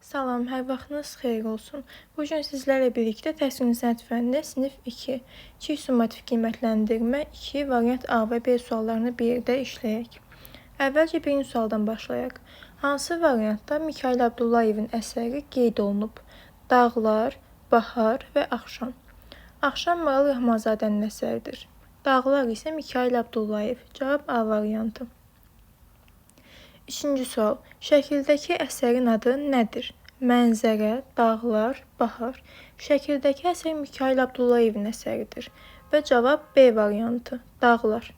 Salam, hər vaxtınız xeyir olsun. Bu gün sizlərlə birlikdə təsvir sənət fənni sinif 2, kiçik summativ qiymətləndirmə 2, variant A və B suallarını bir yerdə işləyək. Əvvəlcə birinci sualdan başlayaq. Hansı variantda Mikayıl Abdullayevin əsəri qeyd olunub? Dağlar, Bahar və Axşam. Axşam Maral Rəhmanzadənin əsəridir. Dağlar isə Mikayıl Abdullayev. Cavab A variantı. İkinci sual. Şəkildəki əsərin adı nədir? Mənzərə, dağlar, bahar. Şəkildəki əsər Mikayıl Abdullayevin əsəridir. Və cavab B variantı. Dağlar.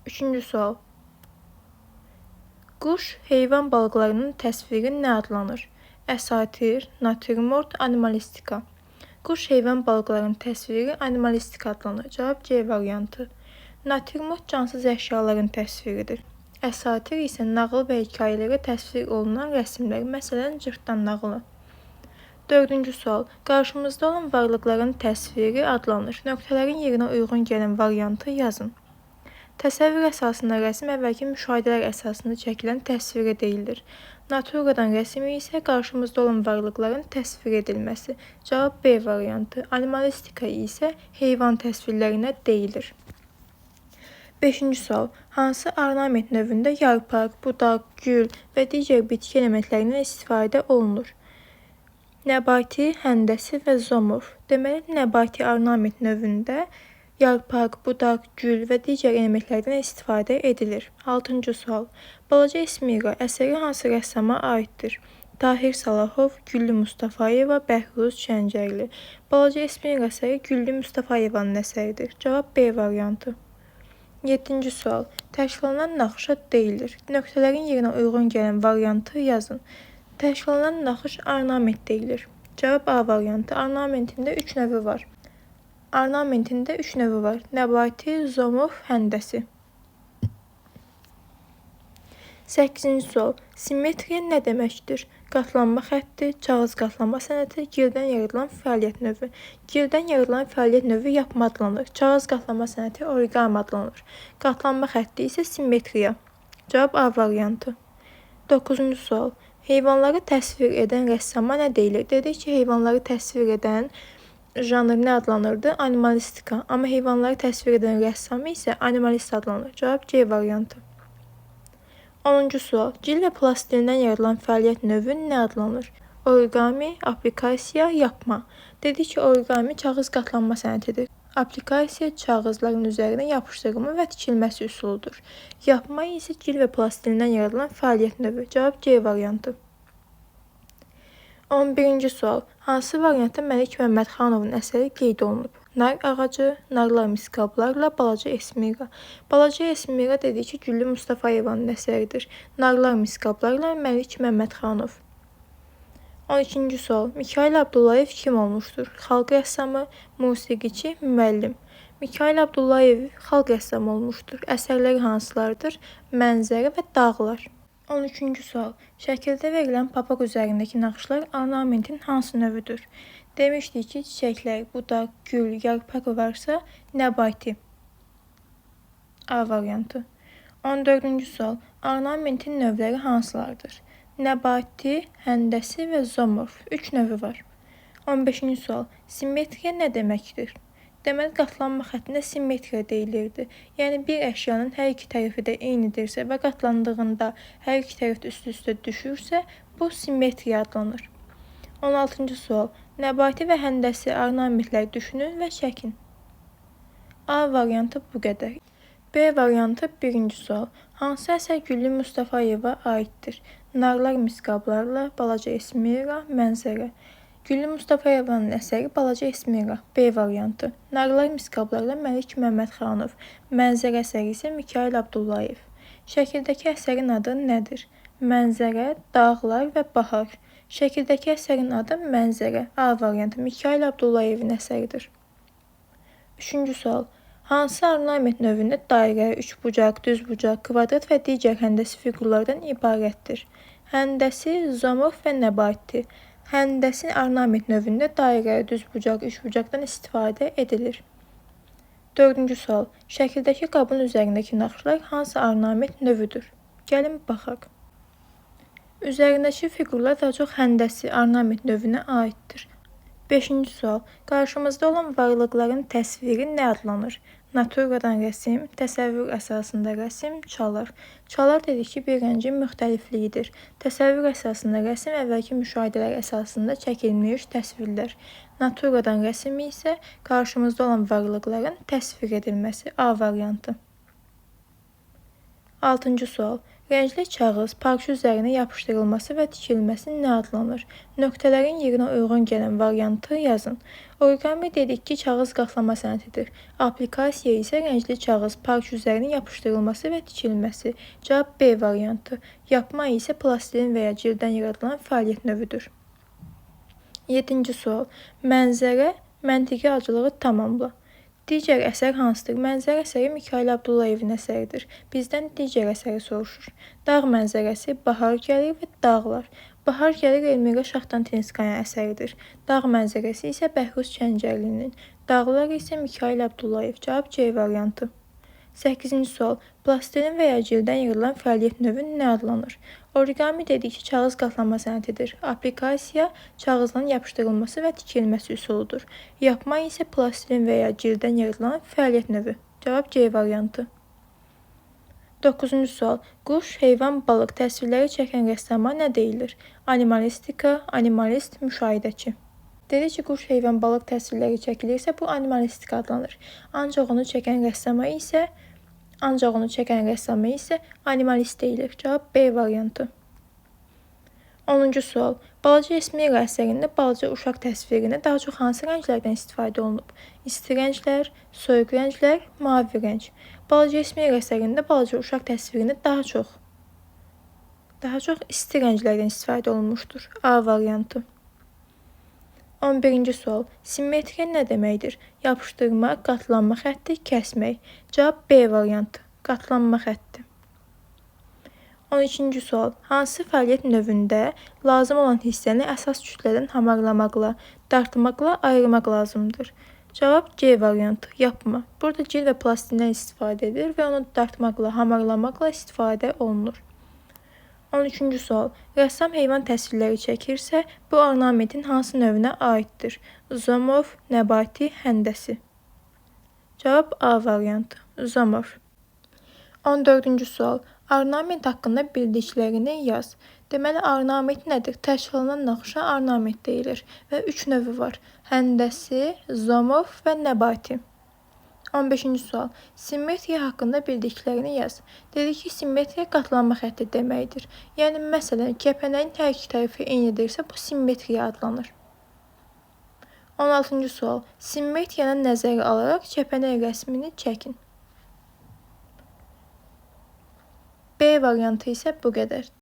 Üçüncü sual. Quş, heyvan balıqlarının təsviri nə adlanır? Əsatir, natürmort, animalistika. Quş, heyvan balıqlarının təsviri animalistika adlanır. Cavab C variantı. Natürmort cansız əşyaların təsviridir. Əsatir isə nağıl və hekayələrə təsvir olunan rəsimlər, məsələn, cırtdan nağılı. Dördüncü sual. Qarşımızda olan varlıqların təsviri adlanır. Nöqtələrin yerinə uyğun gələn variantı yazın. Təsəvvür əsasında rəsim əvvəlki müşahidələr əsasında çəkilən təsvirə deyilir. Naturadan rəsim isə qarşımızda olan varlıqların təsvir edilməsi. Cavab B variantı. Animalistika isə heyvan təsvirlərinə deyilir. Beşinci sual. Hansı ornament növündə yarpaq, budaq, gül və digər bitki elementlərindən istifadə olunur? Nəbati, həndəsi və zoomorf. Deməli, nəbati ornament növündə yarpaq, budaq, gül və digər elementlərdən istifadə edilir. Altıncı sual. Balaca Esmira əsəri hansı rəssama aiddir? Tahir Salahov, Güllü Mustafayeva, Bəhruz Çəncərli. Balaca Esmira əsəri Güllü Mustafayevanın əsəridir. Cavab B variantı. Yeddinci sual. Təkrarlanan naxışa deyilir. Nöqtələrin yerinə uyğun gələn variantı yazın. Təkrarlanan naxış ornament deyilir. Cavab A variantı. Ornamentində 3 növü var. Ornamentində 3 növü var. Nəbati, zoomorf, həndəsi. 8-ci sual. Simmetriya nə deməkdir? Qatlanma xətti, kağız qatlama sənəti, gildən yaradılan fəaliyyət növü. Gildən yaradılan fəaliyyət növü yapma adlanır. Kağız qatlama sənəti origami adlanır. Qatlanma xətti isə simmetriya. Cavab A variantı. 9-cu sual. Heyvanları təsvir edən rəssama nə deyilir? Dedik ki, heyvanları təsvir edən janr nə adlanırdı? Animalistika. Amma heyvanları təsvir edən rəssamı isə animalist adlanır. Cavab C variantı. 10-cu sual. Gil və plastilindən yaradılan fəaliyyət növü nə adlanır? Origami, aplikasiya, yapma. Dedik ki, origami kağız qatlanma sənətidir. Aplikasiya kağızların üzərinə yapışdırılma və tikilməsi üsuludur. Yapma isə gil və plastilindən yaradılan fəaliyyət növü. Cavab C variantı. 11-ci sual. Hansı variantda Məlik Məmmədxanovun əsəri qeyd olunub? Nar ağacı, narlar miskablarla, Balaca Esmira. Balaca Esmira dedik ki, Güllü Mustafayevanın əsəridir. Narlar miskablarla Məlik Məmmədxanov. 12-ci sual. Mikayıl Abdullayev kim olmuşdur? Xalq rəssamı, musiqiçi, müəllim. Mikayıl Abdullayev xalq rəssamı olmuşdur. Əsərləri hansılardır? Mənzərə və dağlar. 13-cü sual. Şəkildə verilən papaq üzərindəki naxışlar ornamentin hansı növüdür? Demişdik ki, çiçəklər, budaq, gül, yarpaq varsa nəbati. A variantı. 14-cü sual. Ornamentin növləri hansılardır? Nəbati, həndəsi və zoomorf. 3 növü var. 15-ci sual. Simmetriya nə deməkdir? Deməli, qatlanma xəttinə simmetriya deyilirdi. Yəni, bir əşyanın hər iki tərəfi də eynidirsə və qatlandığında hər iki tərəf də üst-üstə düşürsə, bu simmetriya adlanır. 16-cı sual. Nəbati və həndəsi ornamentləri düşünün və çəkin. A variantı bu qədər. B variantı birinci sual. Hansı əsər Güllü Mustafayeva aiddir? Narlar miskablarla, Balaca Esmira, Mənzərə. Güllü Mustafayevanın əsəri Balaca Esmira. B variantı. Narlar miskablarla Məlik Məmmədxanov. Mənzərə əsəri isə Mikayıl Abdullayev. Şəkildəki əsərin adı nədir? Mənzərə, dağlar və bahar. Şəkildəki əsərin adı Mənzərə. A variantı Mikayıl Abdullayevin əsəridir. Üçüncü sual. Hansı ornament növündə dairə, üçbucaq, düzbucaq, kvadrat və digər həndəsi fiqurlardan ibarətdir? Həndəsi, zoomorf və nəbati. Həndəsi ornament növündə dairə, düzbucaq, üçbucaqdan istifadə edilir. Dördüncü sual. Şəkildəki qabın üzərindəki naxışlar hansı ornament növüdür? Gəlin baxaq. Üzərindəki fiqurlar daha çox həndəsi, ornament növünə aiddir. 5-ci sual. Qarşımızda olan varlıqların təsviri nə adlanır? Naturadan rəsm, təsəvvür əsasında rəsm, çalar. Çalar dedik ki, bir rəngin müxtəlifliyidir. Təsəvvür əsasında rəsm əvvəlki müşahidələr əsasında çəkilmiş təsvirlər. Naturadan rəsm isə qarşımızda olan varlıqların təsvir edilməsi. A variantı. 6-cı sual. Rəngli kağız parça üzərinə yapışdırılması və tikilməsi nə adlanır? Nöqtələrin yerinə uyğun gələn variantı yazın. Origami dedik ki, kağız qatlama sənətidir. Applikasiya isə rəngli kağız parça üzərinə yapışdırılması və tikilməsi. Cavab B variantı. Yapma isə plastilin və ya cilddən yaradılan fəaliyyət növüdür. 7-ci sual. Mənzərə məntiqi acılığı tamamla. Digər əsər hansıdır? Mənzərə əsəri Mikayıl Abdullayevin əsəridir. Bizdən digər əsəri soruşur. Dağ mənzərəsi, bahar gəlir və dağlar. Bahar gəlir Elmira Şaxdantinskaya əsəridir. Dağ mənzərəsi isə Bəhruz Çəncərlinin. Dağlar isə Mikayıl Abdullayev. Cavab C variantı. 8-ci sual. Plastilin və ya cilddən yaradılan fəaliyyət növü nə adlanır? Origami dedik ki, kağız qatlama sənətidir. Applikasiya kağızın yapışdırılması və tikilməsi üsuludur. Yapma isə plastilin və ya cilddən yaradılan fəaliyyət növü. Cavab C variantı. 9-cu sual. Quş, heyvan, balıq təsvirləri çəkən rəssama nə deyilir? Animalistika, animalist, müşahidəçi. Dedi ki, quş, heyvan, balıq təsvirləri çəkilirsə, bu animalistika adlanır. Ancaq onu çəkən rəssama isə animalist deyilir. Cavab B variantı. 10-cu sual. Balaca Esmira əsərində balaca uşaq təsvirində daha çox hansı rənglərdən istifadə olunub? İsti rənglər, soyuq rənglər, mavi rəng. Balaca Esmira əsərində balaca uşaq təsvirində daha çox isti rənglərdən istifadə olunmuşdur. A variantı. 11-ci sual. Simmetriya nə deməkdir? Yapışdırma, qatlanma xətti, kəsmək. Cavab B variantı. Qatlanma xətti. 12-ci sual. Hansı fəaliyyət növündə lazım olan hissəni əsas kütlədən hamarlamaqla, dartmaqla ayırmaq lazımdır? Cavab C variantı. Yapma. Burada cild və plastindən istifadə edilir və onu dartmaqla, hamarlamaqla istifadə olunur. 13-cü sual. Rəssam heyvan təsvirləri çəkirsə, bu ornamentin hansı növünə aiddir? Zoomorf, nəbati, həndəsi. Cavab A variantı. Zoomorf. 14-cü sual. Ornament haqqında bildiklərini yaz. Deməli, ornament nədir? Təkrarlanan naxışa ornament deyilir və 3 növü var. Həndəsi, zoomorf və nəbati. 15-ci sual. Simmetriya haqqında bildiklərini yaz. Dedik ki, simmetriya qatlanma xətti deməkdir. Yəni, məsələn, kəpənəyin hər iki tərəfi eynidirsə, bu simmetriya adlanır. 16-cı sual. Simmetriyanı nəzərə alaraq kəpənək rəsmini çəkin. B variantı isə bu qədər.